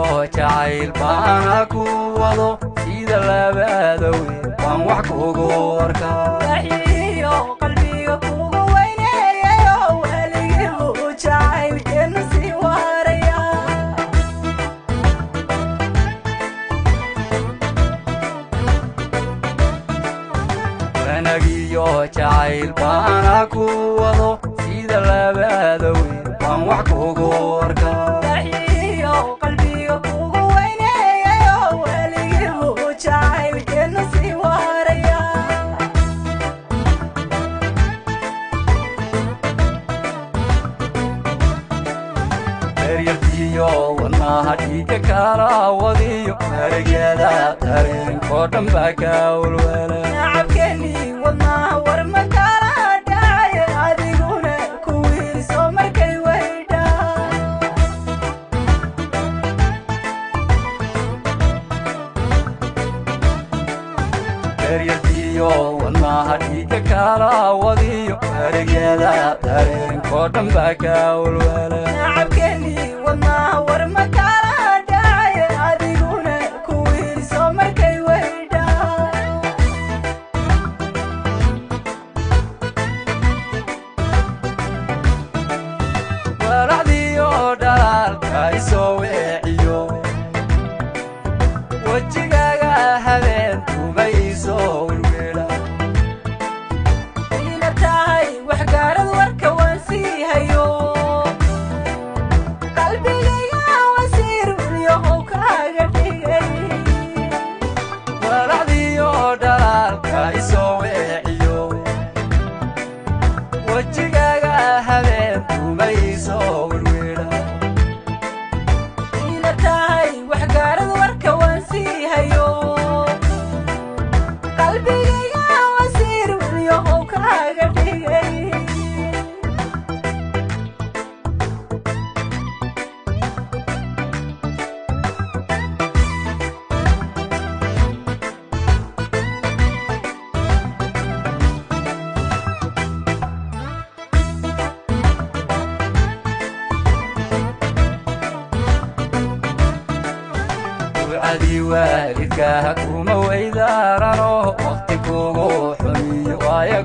Wanagiyo jacayl baana ku wado sida labada wiil baan wax kugu arkaa. Waxiyo qalbiga kugu weyneeyayo weligiibu jacaylkeenu sii waaraya. Wanagiyo jacayl baana ku wado sida labada wiil baan wax kugu arkaa. Waxiyo qalbiga kugu weyneeyayo weligiibu jacaylkeenu sii waaraya. Yaryartiyo wadnaha dhiigga kala wadiyo maragyada dareenkoo dhan baa ka walwala. Nacabkeennii wadnaha war ma kala dhacay adiguna ku wiirso markay weydhaa. Yaryartiyo wadnaha dhiigga kala wadiyo maragyada dareenkoo dhan baa ka walwala. Nacabkeennii wadnaha war ma kala dhacay adiguna ku wiirso markay weydhaa. Walaxdiyo dhalaalka isoo weeciyo wejigaaga habeen kuma isoo wilwila. Ina tahay waxgaarad warka waan sii hayo qalbigayga wasiir wilyahow kaaga dhigay. Walaxdiyo dhalaalka isoo weeciyo wejigaaga habeen kuma isoo wilwila. Ina tahay waxgaarad warka waan sii hayo qalbigayga wasiir wilyahow kaaga dhigay. Ducadii waalidka kuma weydaarano waqti kugu xumiyo waayo.